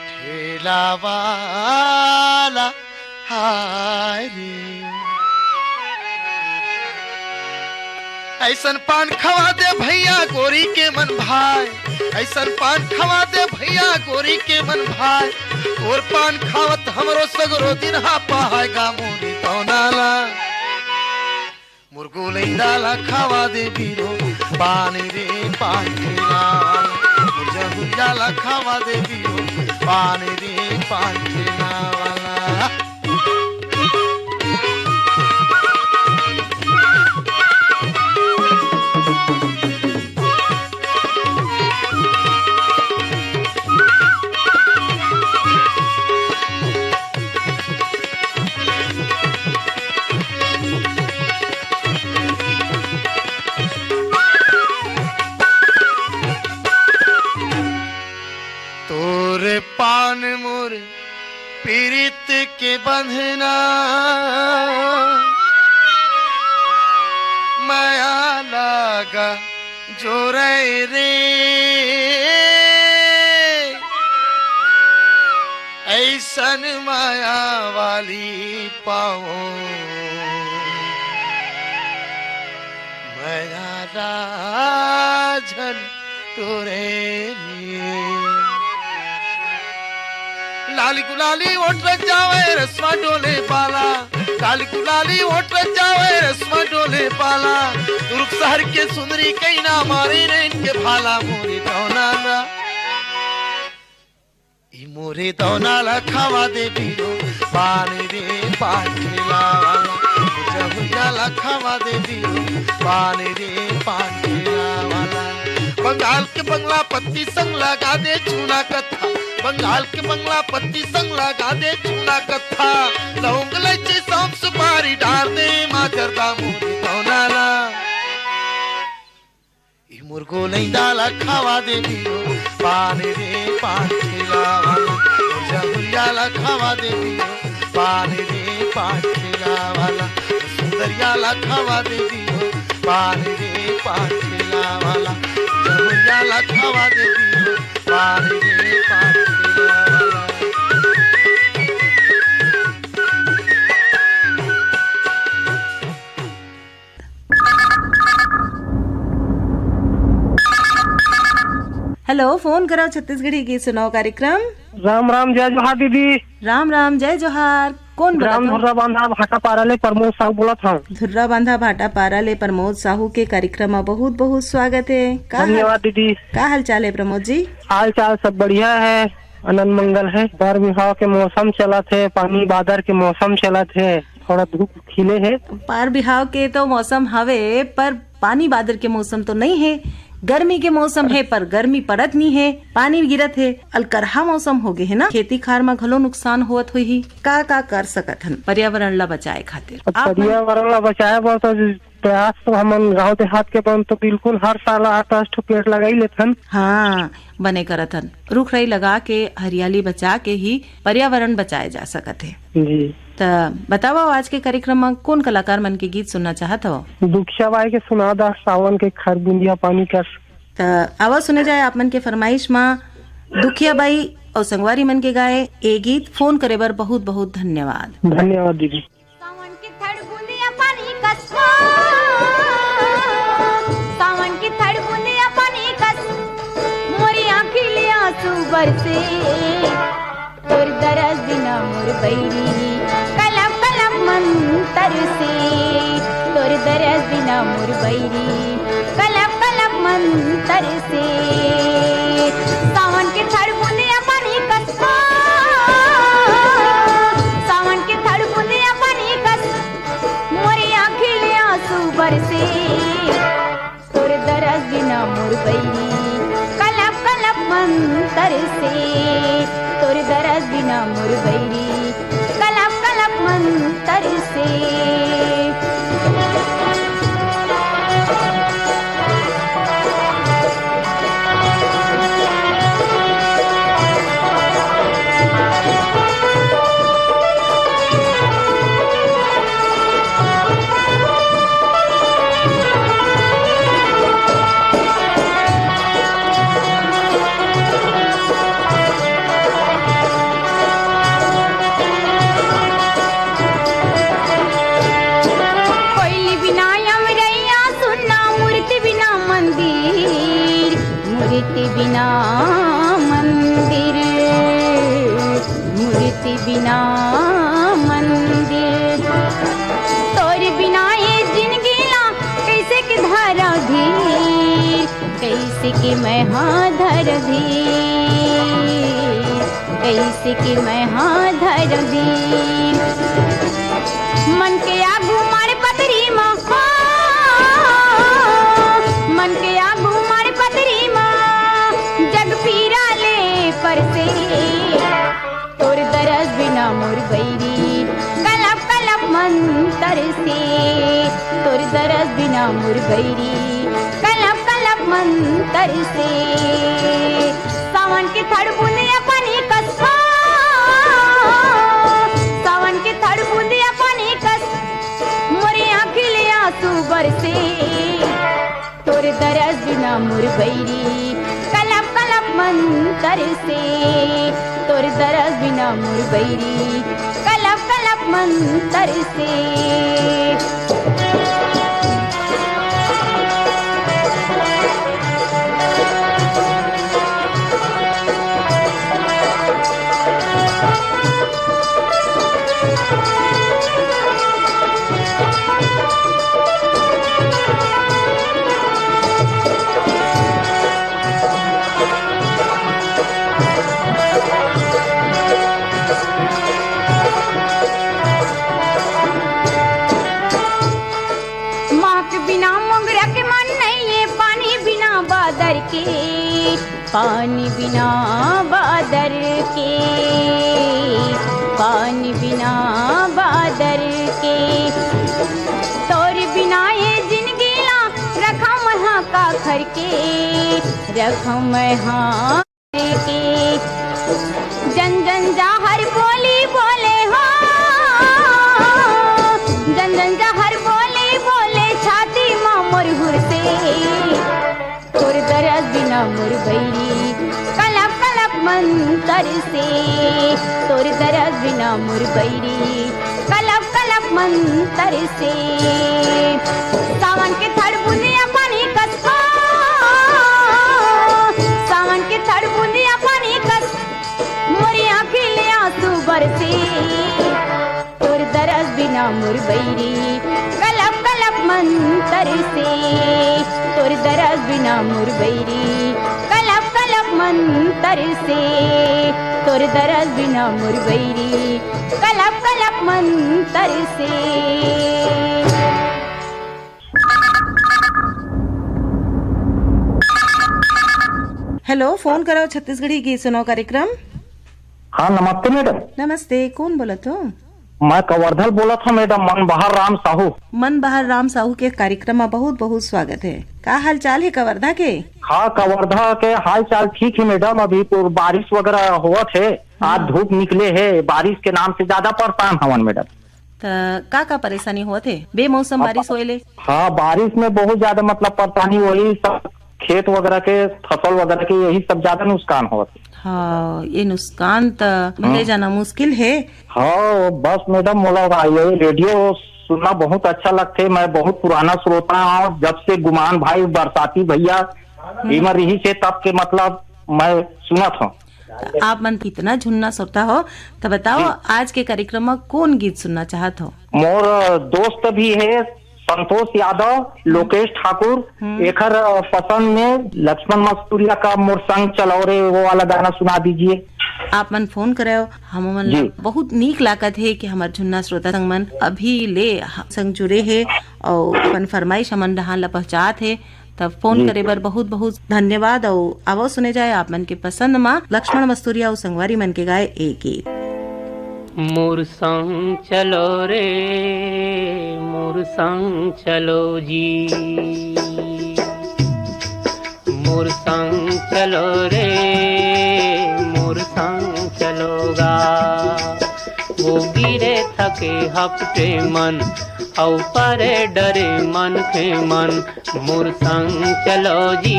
ठेला वाला हाय रे। ऐसन पान खवा दे भैया गोरी के मन भाए। ऐसन पान खवा दे भैया गोरी के मन भाए। और पान खावत हमरो सगरो दिन हा पहाय गा मोरी तौनाला। मोर गोलैंदा ला खावा दे बीरो, पानी रे पान ठेला वाला। मोर जहुरिया ला खावा दे बीरो, पानी रे पान ठेला वाला। तोर पान मोर पीरित के बंधना, माया लागा जोरे रे। ऐसन माया वाली पाओ, माया राझन तोरे लिए। लाली गुलाली ओट रचावे रसवा डोले पाला। लाली गुलाली ओट रचावे रसवा डोले पाला। दुर्ग शहर के सुंदरी कैना मारे रे इनके भाला मोरी दौनाना। ई मोरे दौना ला खावा दे बीरो, पान रे पान ठेला वाला। जहुरिया ला खावा दे बीरो, पान रे पान ठेला वाला। बंगाल के बंगला पत्ती संग लगा दे चूना कत्था। बंगाल के बंगला पत्ती संग लगा दे चूना कत्था। लौंग इलायची सौंफ सुपारी डार दे माँ जरदा मोरी दौनाला। ई मोर गोलैंदा ला खावा देबी हो, पान रे पान ठेला वाला। मोर जहुरिया ला खावा देबी हो, पान रे पान ठेला वाला। मोर सुंदरिया ला खावा देबी हो, पान रे पान ठेला वाला। मोर जहुरिया ला खावा देबी हो, पान रे पान ठेला वाला। हेलो, फोन कराओ छत्तीसगढ़ी गीत सुनाओ कार्यक्रम। राम राम, जय जोहार दीदी। राम राम, जय जोहार। कौन बोला ग्राम था? धुर्रा बांधा भाटापारा ले प्रमोद साहू बोलत हूँ। धुर्रा बांधा भाटापारा ले प्रमोद साहू के कार्यक्रम में बहुत बहुत स्वागत है। का हाल, धन्यवाद दीदी। का हाल चाल है प्रमोद जी? हाल चाल सब बढ़िया है, आनंद मंगल है। बर बिहाव के मौसम चलत है, पानी बादर के मौसम चलत है, थोड़ा धूप खिले है। बर बिहाव के तो मौसम हवे, पर पानी बादर के मौसम तो नहीं है। गर्मी के मौसम है, पर गर्मी पड़त नहीं है, पानी गिरत है। अलकरहा मौसम हो गए है ना, खेती खार में घलो नुकसान होवत होही। का का कर सकत हन पर्यावरण ला बचाए खातिर? अब आप मन पर्यावरण ला बचाए बर तो प्रयास तो हमन गांव देहात के बन तो बिल्कुल हर साल आठ दस ठो पेड़ लगाई लेथन। हाँ, बने करत हन। रुख राई लगा के, हरियाली बचा के ही पर्यावरण बचाए जा सकत है। जी। त बताओ, आज के कार्यक्रम में कौन कलाकार मन के गीत सुनना चाहत हो? दुखिया बाई के सुना दा सावन के खर बुंदिया पानी कर। त आवा सुने जाए आप मन के फरमाइश में दुखिया बाई और संगवारी मन के गाए ए गीत। फोन करे बर बहुत बहुत धन्यवाद। धन्यवाद दीदी। सावन की थड़ बूंदिया पानी कस, सावन की थड़ बूंदिया पानी कस, मोरी आँखी ले आंसू बरसे। तोर दरस बिना मोर बैरी कलप कलप मन तरसे। तोर दरस बिना मोर बैरी कलप कलप मन तरसे। सावन के थड़ बूंदिया पानी कस, सावन के थड़ बूंदिया पानी कस, मोरे आँखी ले आंसू बरसे। तोर दरस बिना मोर बैरी कलप कलप मन तरसे। तोर दरस बिना मोर बैरी कलप कलप मन तरसे। कोइली बिना अमरैया सुन्ना, मूर्ति बिना मंदिर, मूर्ति बिना मंदिर, मूर्ति बिना मंदिर। तोर बिना ये जिंदगी ला कैसे के धारा धीर, कैसे के मैं हा धर धीर, कैसे के मैं हा धर धीर। मन के आगू मारे पतरी मा, मन के आगू मारे पतरी मा, जग पीरा ले परसे। तोर दरस बिना मोर बैरी कलप कलप मन तरसे। तोर दरस बिना मोर बैरी कलप कलप मन तरसे। सावन के थड़ बूंदिया पानी कस, सावन के थड़ बूंदिया पानी कस, मोरे आँखी ले आंसू बरसे। तोर दरस बिना मोर बैरी कलप कलप मन तरसे। तोर दरस बिना मोर बैरी कलप कलप मन तरसे। माँ के बिना मोंगरा के मन नहीं है, पानी बिना बादर के, पानी बिना बादर के, पानी बिना बादर के। तोर बिना ये जिंदगी ला रखा महा का करके रखम मैं हार के। जन जन जाहर बोली बोले हो, जन जन जाहर बोली बोले छाती मा मोर हुरसे। तोर दरस बिना मोर बैरी कलप कलप मंतर से। तोर दरस बिना मोर बैरी कलप कलप मंतर से। सावन के थड़ बुनिया पानी कस हो, सावन के थड़ बुनिया पानी कस, मोरी आँखी ले आंसू बरसे। तोर दरस बिना मोर बैरी कलप कलप मंतर से। तोर दरस बिना मोर बैरी कलप कलप मंतर से। तोर दरस बिना मोर बैरी कलप कलप मंतर से। हेलो, फोन करो छत्तीसगढ़ी गीत सुनाओ कार्यक्रम। हाँ, नमस्ते मैडम। नमस्ते, कौन बोलत हो? मैं कवर्धन बोलत हूँ मैडम, मन बहार राम साहू। मन बहार राम साहू के कार्यक्रम में बहुत बहुत स्वागत है। का हाल चाल है कवर्धा के? हाँ, कवर्धा के हाल चाल ठीक है मैडम, अभी तो बारिश वगैरह होत है, आज हम्म। धूप निकले है, बारिश के नाम से ज्यादा परेशान हवन मैडम। त का का परेशानी होत है बेमौसम अब बारिश होए ले? हाँ, बारिश में बहुत ज्यादा मतलब परेशानी, वही सब खेत वगैरह के, फसल वगैरह के, यही सब ज्यादा नुकसान होत है। हाँ, ये नुकसान त भले हाँ। जाना मुश्किल है। हाँ, बस मैडम, मोला ये रेडियो सुनना बहुत अच्छा लगथे। मैं बहुत पुराना श्रोता हूँ, जब से गुमान भाई बरसाती भैया हम्म। एमा रही से तब के मतलब मैं सुनत हूँ। त आप मन कितना झुन्ना श्रोता हो, त बताओ जी। आज के कार्यक्रम में कौन गीत सुनना चाहत हो? मोर दोस्त भी है संतोष यादव, लोकेश ठाकुर, हम्म। एखर पसंद में लक्ष्मण मस्तूरिया का मोर संग चलो रे वो वाला गाना सुना दीजिए। आप मन फोन करे हो, हम मन ला जी। बहुत नीक लागत है कि हमार झुन्ना श्रोता संग मन अभी ले ह-, संग जुड़े है और अपन फरमाइश हमन डहान ला पहुँचात है। तब फोन जी। करे बर बहुत बहुत धन्यवाद। और आवो सुने जाए आप मन के पसंद मा लक्ष्मण मस्तूरिया और संगवारी मन के गाए ए गीत। मोर संग चलो रे, मोर संग चलो जी, मोर संग चलो रे, मोर संग चलो गा। वो गिरे थके हपटे मन, अउ परे डरे मनखे मन, मोर संग चलो जी,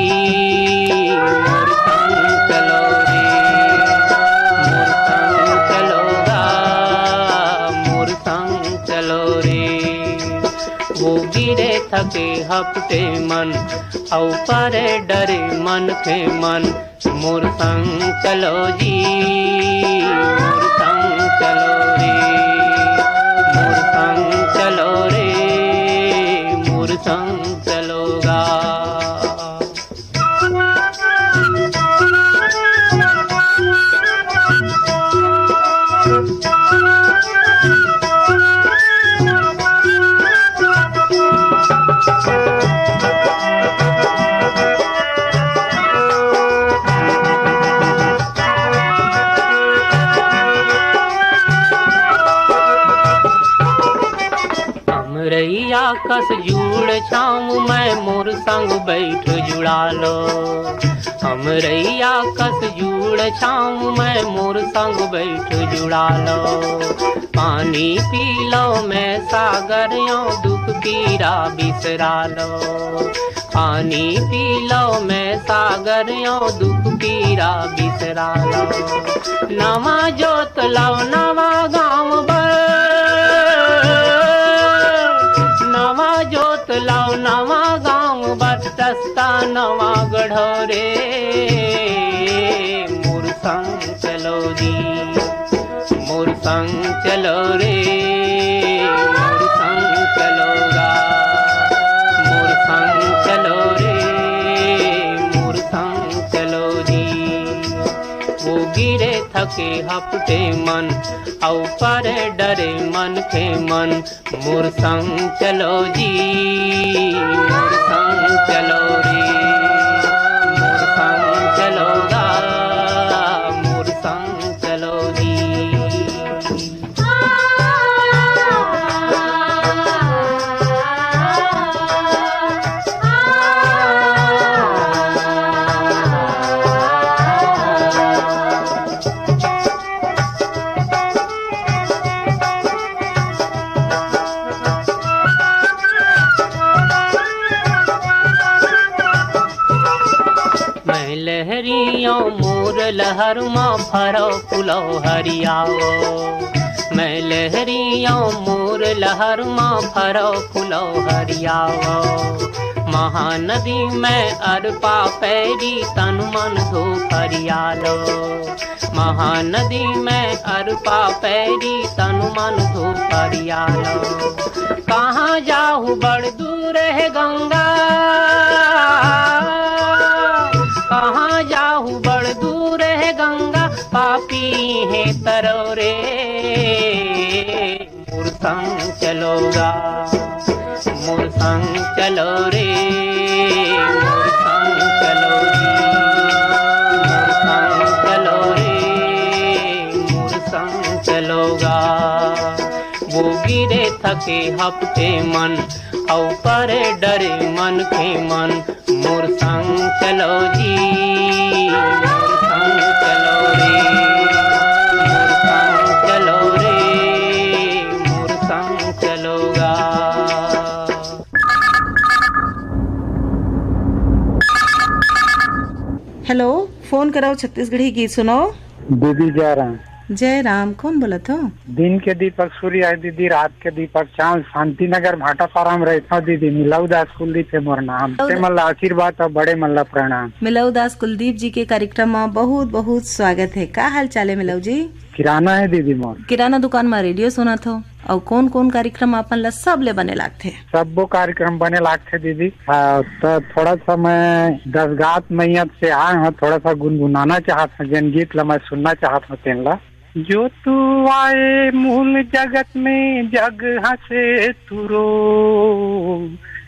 मोर संग चलो रे, मोर संग चलो गा, मोर संग चलो रे। वो गिरे थके हपटे मन, अउ परे डरे मनखे मन, मोर संग चलो जी, मोर संग चलो रे, मोर संग चलो रे, मोर संग चलो गा। अमरैया कस जुड़ छाँव मैं, मोर संग बैठ जुड़ा लो। अमरैया कस जुड़ छाँव मैं, मोर संग बैठ जुड़ा लो। पानी पी लो मैं सागर, यो दुख पीरा बिसरा लो। पानी पी लो मैं सागर, यो दुख पीरा बिसरा लो। नवा जोत लाओ नवा गाँव बर, नवा जोत लाओ नवा गाँव बर, रस्ता नवा गढ़ो रे। मोर संग चलो जी, मोर संग चलो रे, मोर संग चलो गा, मोर संग चलो रे, मोर संग चलो जी। वो गिरे थके हपटे मन, अउ परे डरे मनखे मन, मोर संग चलो जी, मोर संग चलो रे, मोर संग चलो गा, मोर संग चलो जी। लहर मा फरव फुलव हरियावो, मैं लहरिया मोर लहर मा फरव फुलव हरियावो। महानदी में अरपा पैरी तन मन धो फरियालो, महानदी में अरपा पैरी तन मन धो फरियालो। कहाँ जाहू बड़ दूर है गंगा, कहाँ जाहू बड़ दूर है गंगा, पापी है तरव रे। मोर संग चलो गा, मोर संग चलो रे, मोर संग चलो जी, मोर संग चलो रे, मोर संग चलो गा। वो गिरे थके हफ्ते मन, अउ परे डरे मन के मन, मोर संग चलो जी, मोर संग चलो रे, मोर संग चलो रे, मोर संग चलो गा। हेलो, फोन करव छत्तीसगढ़ी गीत सुनव। दीदी जय राम। जय राम, कौन बोलत हो? दिन के दीपक सूर्य है दीदी, रात के दीपक चांद। शांति नगर भाटापारा में रहता दीदी। मिलाऊ दास कुलदीप है मोर नाम। मिलाऊ ते दा- मन ला आशीर्वाद और बड़े मन ला प्रणाम। मिलाऊ दास कुलदीप जी के कार्यक्रम में बहुत बहुत स्वागत है। का हाल चाल है मिलाऊ जी? किराना है दीदी मोर। किराना दुकान में रेडियो सुनत हो? अउ कौन कौन कार्यक्रम आपन ला सबले बने लागथे? सब्बो कार्यक्रम बने लागथे दीदी। हाँ, तो थोड़ा सा मैं दस गात मैया से आए हूँ, थोड़ा सा गुनगुनाना चाहत हूँ, जेन गीत ला मैं सुनना चाहत हूँ तेन ला। जो तू आए मूल जगत में जग हंसे तुरो,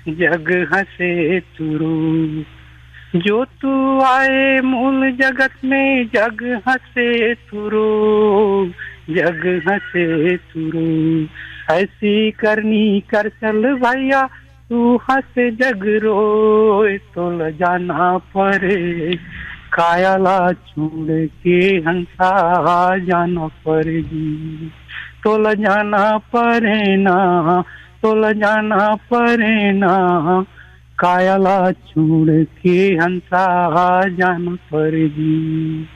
जग हंसे तुरो। जो तू आए मूल जगत में जग हंसे तुरो, जग हंसे तुरो। ऐसी करनी कर चल भैया, तू हंसे जग रोए, तोल जाना परे। कायाला छोड़ के हंसा जाना परे जी, तोल जाना परे ना, तोल जाना परे ना। कायाला छोड़ के हंसा जाना परे जी।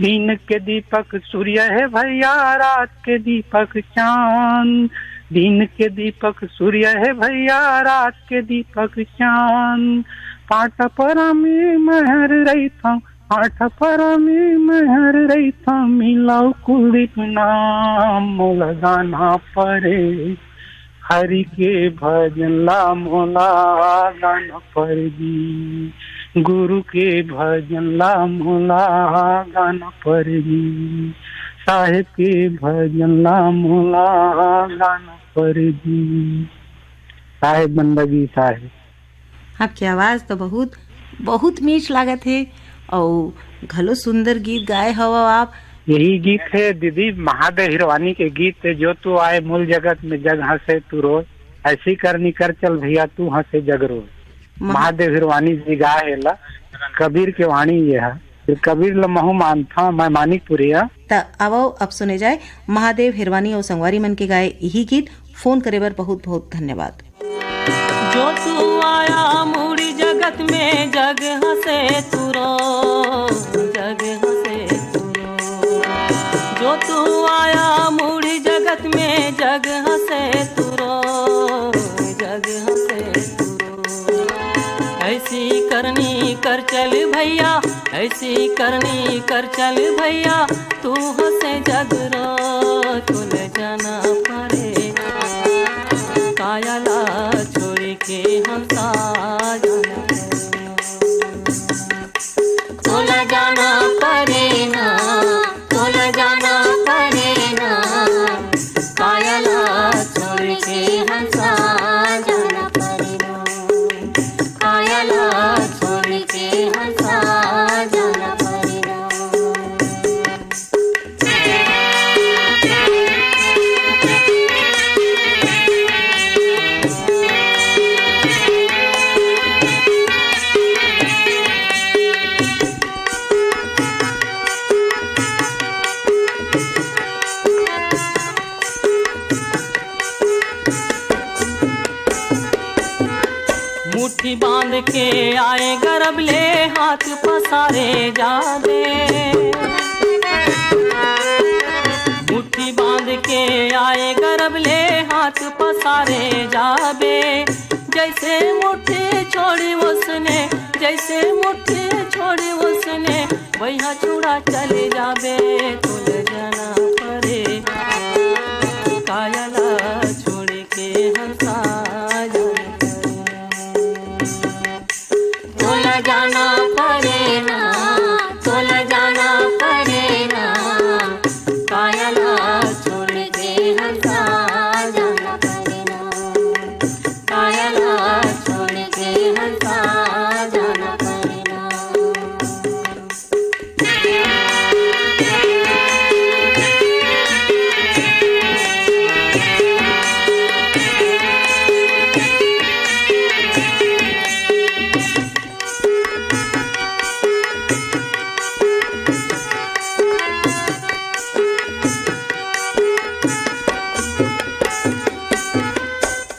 दिन के दीपक सूर्य है भैया, रात के दीपक चांद। दिन के दीपक सूर्य है भैया, रात के दीपक चांद। पाटा परा में महर रहिथंव, पाटा परा में महर रहिथंव, मिलाऊ कुलदीप नाम मोला गाना परे। हरि के भजन ला मोला गाना परही, गुरु के भजन ला मोला गाना परही, साहेब के भजन ला मोला गाना परही। साहेब बंदगी साहेब। आपके आवाज तो बहुत, बहुत मीठ लागत हे, अउ घलो सुंदर गीत गाए हव आप। यही गीत हे दीदी, महादेव हिरवानी के गीत हे, जो तू आए मूल जगत में जग हंसे तू रोए, ऐसी करनी कर चल भैया तू हंसे जग रोए। महा- महादेव हिरवानी जी गाए हे ला, कबीर के वाणी ये हे। फिर कबीर ल महू मानथंव, मैं मानिकपुरी हंव। त आवव, अब सुने जाए महादेव हिरवानी अउ संगवारी मन के गाए यही गीत। फोन करे बर बहुत बहुत धन्यवाद। जो तू आया मुड़ी जगत में जग हंसे तुरो, जग हंसे तुरो। जो तू आया मुड़ी जगत में जग हंसे तुरो, जग हंसे तुरो। ऐसी करनी कर चल भैया, ऐसी करनी कर चल भैया, तू हंसे जग रो, तोला जाना परे। काया ला छोड़ के हंसा जाना परे। तोला जाना परे ना, तोला जाना परे ना। काया ला छोड़ के हंसा जाना परे ना। काया ला छोड़ के हंसा जाना परे ना। मुट्ठी बांध के आए गरब ले, हाथ पसारे जा दे। मुट्ठी बांध के आए गरब ले, हाथ पसारे जाबे। जैसे मुट्ठी छोड़ी उसने, जैसे मुट्ठी छोड़ी उसने, वैहा छुड़ा चले जाबे। तोला जाना परे, काया ला छोड़ के हंसा जाना परे। तोला जाना परे ना, तोला जाना परे ना, काया ला छोड़ के हंसा जाना परे ना, काया ला छोड़ के हंसा जाना परे ना।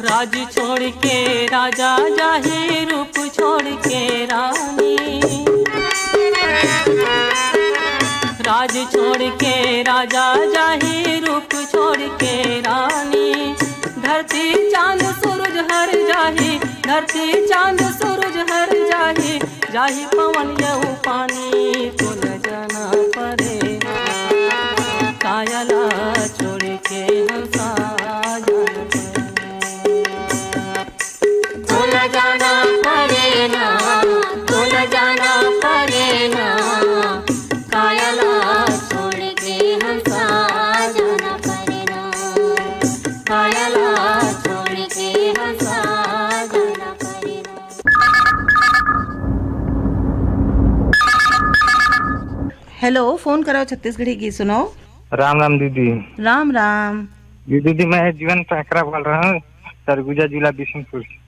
राज छोड़ के राजा जाही, रूप छोड़ के रानी। राज छोड़ के राजा जाही, रूप छोड़ के रानी। धरती चांद सूरज हर जाही, धरती चांद सूरज हर जाही, जाही पवन यऊ पानी। तोला जाना परे, काया ला छोड़ के हंसा जाना परे। तोला जाना परे ना, तोला जाना परे ना, काया ला छोड़ के हंसा जाना परे ना, काया ला छोड़ के हंसा जाना परे ना। हेलो, फोन कराओ छत्तीसगढ़ी गीत सुनाओ। राम राम दीदी। राम राम। जी दीदी, मैं जीवन पैकरा बोल रहा हूँ, सरगुजा जिला बिशनपुर से।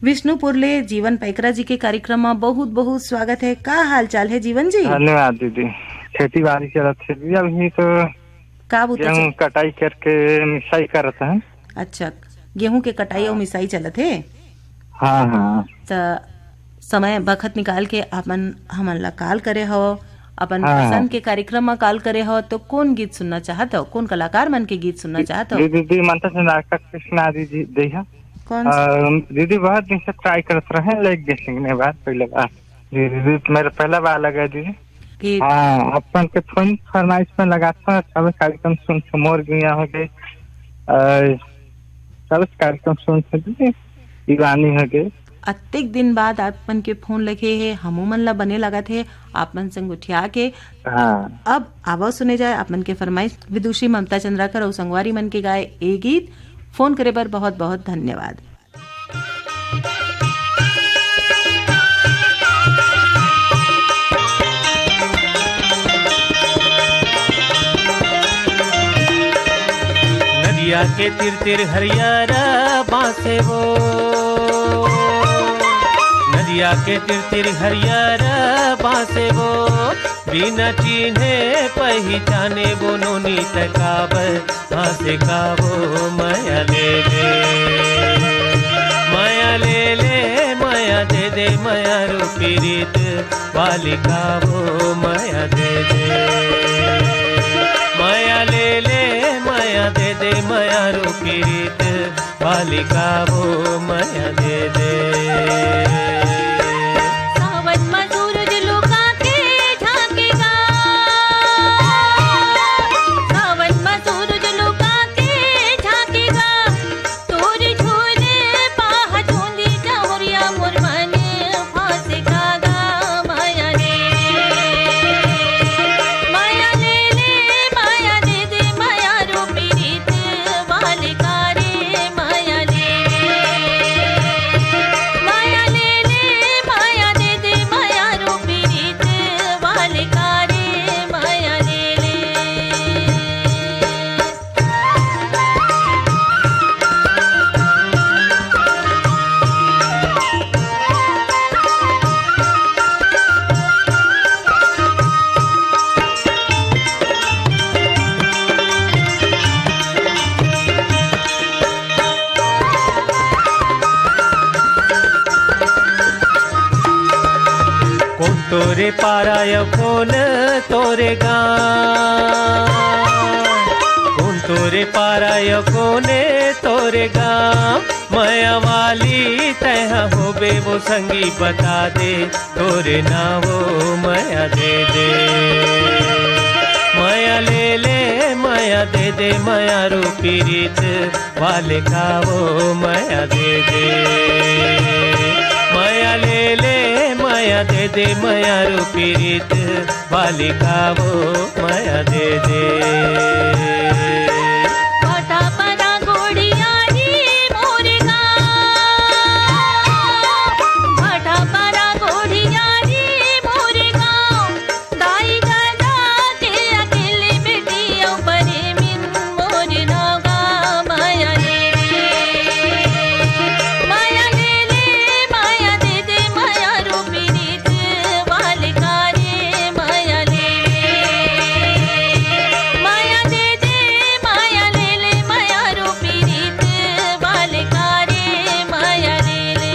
विष्णुपुर ले जीवन पैकरा जी के कार्यक्रम में बहुत बहुत स्वागत है। का हाल चाल है जीवन जी? धन्यवाद दीदी। खेती बाड़ी चलत है दीदी, अभी तो का बोलते गेहूं चल- कटाई करके मिसाई करत हैं। अच्छा, गेहूं के कटाई अउ हाँ। मिसाई चलत हे। हाँ, हाँ। त समय बखत निकाल के अपन हमन ला कॉल करे हव, अपन हाँ। पसंद के कार्यक्रम म कॉल करे हव, तो कौन गीत सुनना चाहत हव, कौन कलाकार मन के गीत सुनना चाहत हव? जी दीदी, ममता चंद्राकर कृष्णा दीदी, दीदी हाँ। कौन सा? अ, दीदी बहुत दिन से ट्राई करत रहे, लेकिन गेसिंग ने बार पहले बार। जी दीदी, मेरा पहला बार लगा दीदी। कि हाँ, अपन के फोन फरमाइश में लगाता हूँ, सब कार्यक्रम सुन के मोर गुइया हो गए, अ, सब कार्यक्रम सुन के दीदी दीवानी हो गए। अतेक दिन बाद आप मन के फोन लगे हे, हमू मन ला बने लगत हे आप मन संग उठिया के। हाँ। अब आवो सुने जाए आप मन के फरमाइश, विदुषी ममता चंद्राकर अउ संगवारी मन के गाए ए गीत। फोन करे बर बहुत बहुत धन्यवाद। नदिया के तीर तीर हरियर बांसे वो, नदिया के तीर तीर हरियर बांसे वो, बिना चिन्हे पहिचाने वो नोनी त काबर हाँसे का वो। मया ले ले, मया ले ले, मया दे दे, मया रूपी रीत वाली का वो। मया दे दे, मया ले ले, मया दे दे, मया रूपी रीत वाली का वो। मया दे दे। सावन म सूरज लुका के झांकेगा, सावन म सूरज लुका के झांकेगा, तोर झूले पाह झूली जहुरिया मोर मन फांस खागा। मया ले ले, मया ले ले, मया दे दे, मया रूपी रीत वाली का रे। मया ले ले, मया ले ले, मया दे दे, मया रूपी रीत वाली का रे। मया ले ले। कोन तोरे पारा या कोन तोरे गाँव, पारा यो कोने तोरे गाँव, मया वाली तैहा होबे वो संगी, बता दे तोरे नावो मया दे दे। मया ले ले मया दे दे, मया रूपी रीत वाले कावो मया दे दे। मया ले ले मया दे दे, मया रूपी रीत वाले कावो मया दे दे। भाटापारा गोड़िया रे मोर गाँव, भाटापारा गोड़िया रे मोर गाँव, दाई ददा के अकेले बेटी अउ परेमिन मोर नौगा मया ले ले, मया ले ले, मया दे दे, मया रूपी रीत वाले कारे मया ले ले, मया दे दे, मया ले ले, मया रूपी रीत वाले कारे मया ले ले।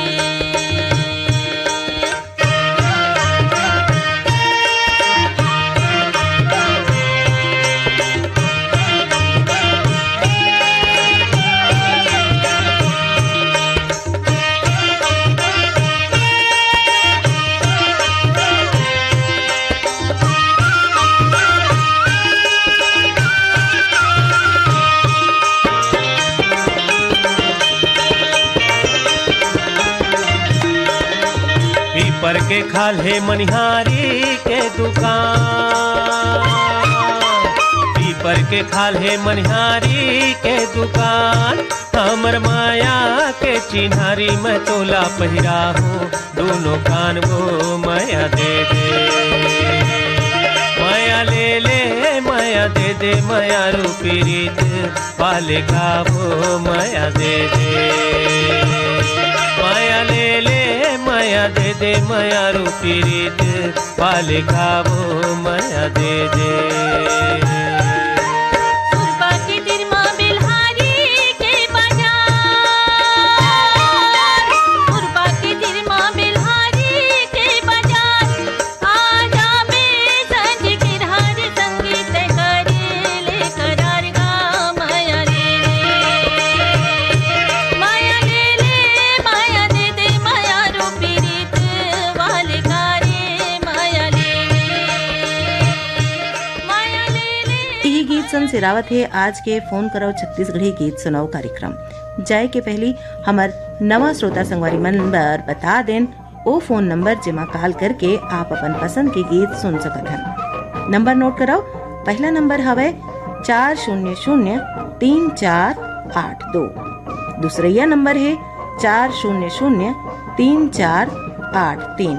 पीपर के खाल्हे मनिहारी के दुकान, पीपर के खाल्हे मनिहारी के दुकान, हमर माया के चिन्हारी, मैं तोला पहिराहूँ दूनों कान वो मया दे दे। मया ले ले मया दे दे, मया रूपी रीत पाले काबो मया दे दे। मया ले ले मया दे दे, मया रूपी रीत पाले काबो मया दे दे। सुरपा के तीर म बेल्हारी के बाजार, सुरपा के तीर म बेल्हारी के बाजार, आ जाबे संझ के धार संगीत करे ले करार गा मया ले ले, मया ले ले, मया दे दे, मया रूपी रीत वाले कारे मया ले ले, मया ले ले। इही गीत सन सिरावत हे आज के फोन करव छत्तीसगढ़ी गीत सुनव कार्यक्रम। जाए के पहली हमर नवा श्रोता संगवारी मन बर बता देन, ओ फोन नंबर जेमा कॉल करके आप अपन पसंद के गीत सुन सकत हन। नंबर नोट करव, पहला नंबर हवय चार शून्य शून्य तीन चार आठ दो, दूसरइया नंबर हे चार शून्य शून्य तीन चार आठ तीन,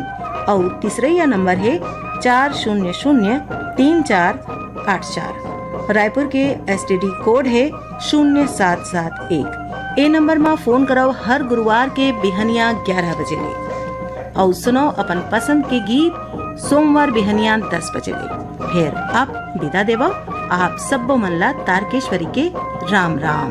अउ तीसरइया नंबर हे चार शून्य शून्य तीन चार आठ चार। रायपुर के एसटीडी कोड हे शून्य सात सात एक। ए नंबर म फोन करव हर गुरुवार के बिहनिया ग्यारह बजे ले, अउ सुनव अपन पसंद के गीत सोमवार बिहनिया दस बजे ले। फेर अब बिदा देवव आप सब्बो मन ला तारकेश्वरी के राम राम।